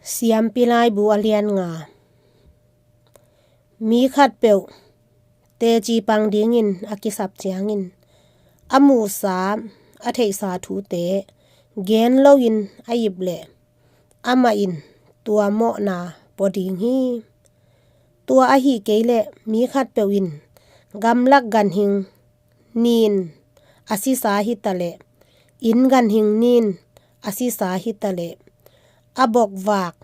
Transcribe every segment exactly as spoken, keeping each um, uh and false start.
Siampi Laibu a lian nga. Mi khatpeuh teci pang dingin a kisap ciangin, a muhsa, a theihsa thute gen loin a ip leh, amah in tua mawhna pua ding hi. Tua ahi kei leh mi khatpeuh in gamlak ganhing nin a sisa hi taleh, inn ganhing nin a sisa hi taleh, a bokvak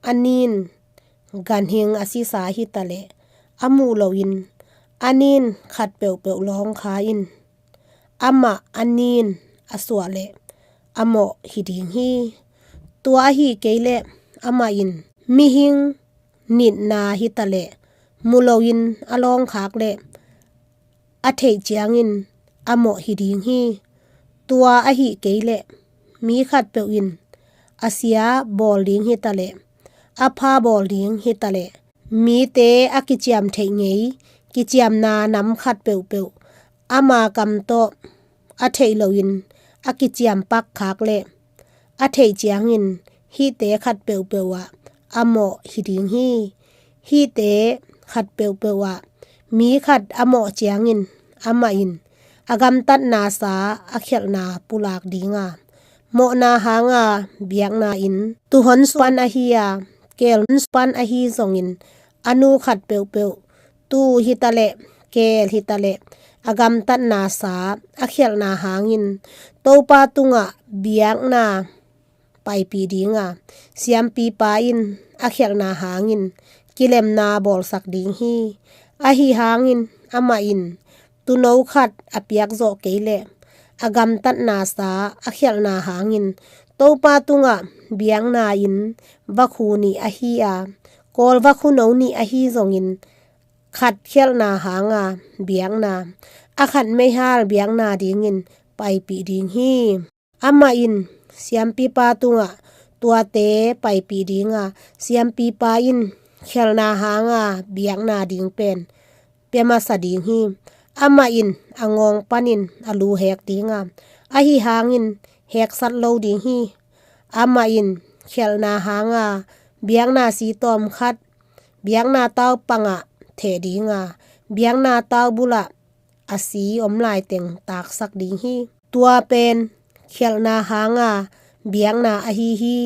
a nin ganhing a sisa hi taleh, a muh loin a nin khat peuhpeuh lawngkha in, amah a nin a suah leh a mawh hi ding hi. Tua ahi kei leh amah in mihing nitna hi taleh, mu loin a lawngkhak leh a theih ciangin a mawh hi ding hi. Tua ahi kei leh mi khatpeuh in a sia bawl ding hi taleh, a pha bawl ding hi taleh, mite a kiciam theih ngei kiciamna nam khat peuhpeuh ama kam tawh a theih loin a kiciam pakkhak leh, a theih ciangin hihte khat peuhpeuh ah a mawh hi ding hi. Hihte khat peuhpeuh ah mi khat a mawh ciangin amah in a gamtatnasa a khialhna pulak ding a, mawhna hanga biakna in, tuhon suan ahi a, keel suan ahi zongin, a nu khat peuhpeuh, tuu hi taleh, keel hi taleh, a gamtatnasa a khialhna hangin Topa tungah biakna paipih ding a, siampipa in a khialhna hangin kilemna bawlsak ding hi. Ahi hangin amah in tuuno khat a piak zawh kei leh, a gamtatnasa a khialhna hangin Topa tungah biakna in vakhu nih ahi a, kawl vakhu no nih ahi zongin, khat khialhna hanga biakna, a khat meihal biakna dingin paipih ding hi. Amah in siampipa tungah tuate paipih ding a, siampipa in khialhna hanga biakna ding pen pia masa ding hi. Amah in a ngawng panin a lu hek ding a, ahi hangin heksat lo ding hi. Amah in khialhna hanga biakna si tawm khat biakna tau pangah theh ding a, biakna tau bulah a si om laiteng taksak ding hi. Tua pen khialhna hanga biakna ahi hi.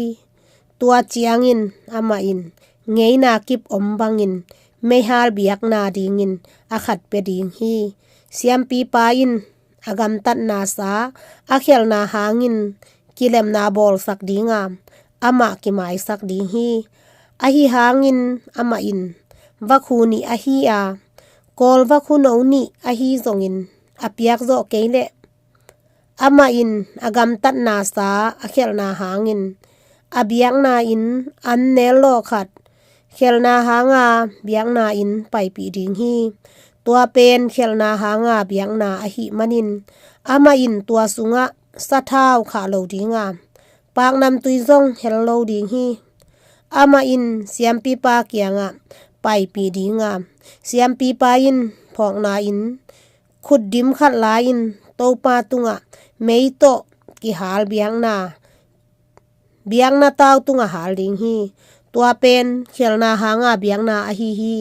Tua ciangin amah in ngeina kip om bangin meihal biakna dingin a khat pia ding hi. Siampipa in a gamtatnasa a khialhna hangin kilemna bawlsak ding a, amah kimaisak ding hi. Ahi hangin amah in vakhu nih ahi a, kawl vakhu no nih ahi zongin a piak zawh kei leh, amah in a gamtatnasa a khialhna hangin a biakna in an nel lawh khat khialhna hanga biakna in paipih ding hi. Tua pen khialhna hanga biakna ahih manin amah in tua sungah sathau khah lo ding a, paknamtui zong hel lo ding hi. Amah in siampipa kiangah paipih ding a, siampipa in phawkna in khutdim khat la-in Topa tungah mei tawh kihal biakna, biakna tau tungah hal ding hi. Tua pen khialhna hanga biakna ahi hi.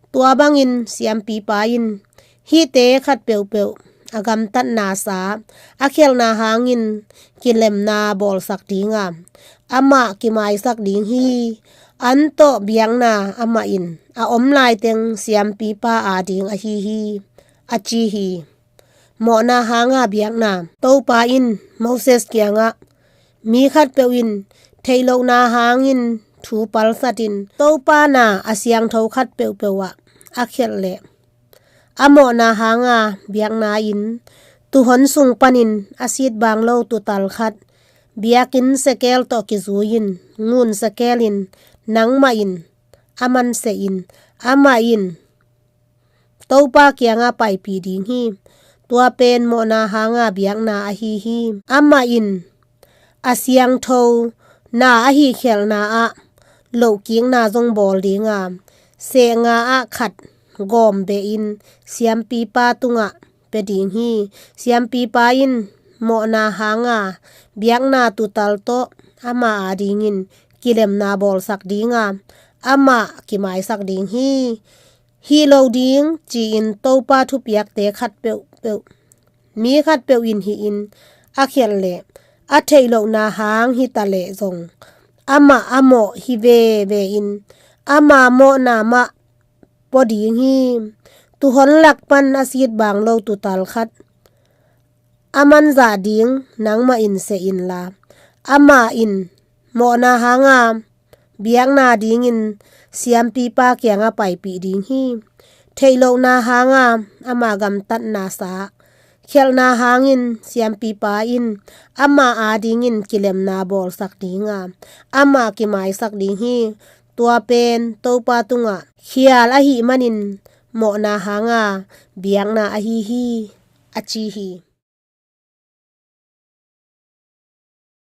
Tua bangin siampipa in hihte khat peuhpeuh a gamtatnasa a khialhna hangin kilemna bawlsak ding a, amah kimaisak ding hi. An tawh biakna amah in a om laiteng siampipa ading ahi hi, a ci hi. Mawhna hanga biakna. Topa in Moses kiangah, mi khatpeuh in theihlohna hangin thu palsatin Topa na a siangtho khat peuhpeuh ah a khialh leh, a mawhna hanga biakna in, tuuhon sung panin a sit bang lo tuutal khat biakinn sekel tawh kizui-in, ngun sekel in, nangmah in a mansehin, amah in Topa kiangah paipih ding hi. Tua pen mawhna hanga biakna ahi hi. Amah in a siangtho na ahi khialhna ah lohkikna zong bawl ding a, seh nga ah khat gawm behin siampipa tungah pia ding hi. Siampipa in mawhna hanga biakna tuutal tawh ama adingin kilemna bawlsak ding a, amah kimaisak ding hi. Hih lo ding ci-in Topa thupiakte khat peuhpeuh, mi khat peuh in hih in a khialh leh a theih lohna hang hi ta leh zong, amah a mawh hi veve in ama mawhna mah pua ding hi. Tuuhon lak pan a sit baang lo tuutal khat a manzah ding nangmah in seh inla, amah in mawhna hanga biakna dingin siampipa kiangah paipih ding hi. Theih lohna hanga ama gamtatna sa, khialhna hangin siampipa in ama adingin kilemna bawlsak ding a, amah kimaisak ding hi. Tua pen Topa tungah khial ahih manin mawhna hanga biakna ahi hi, a ci hi.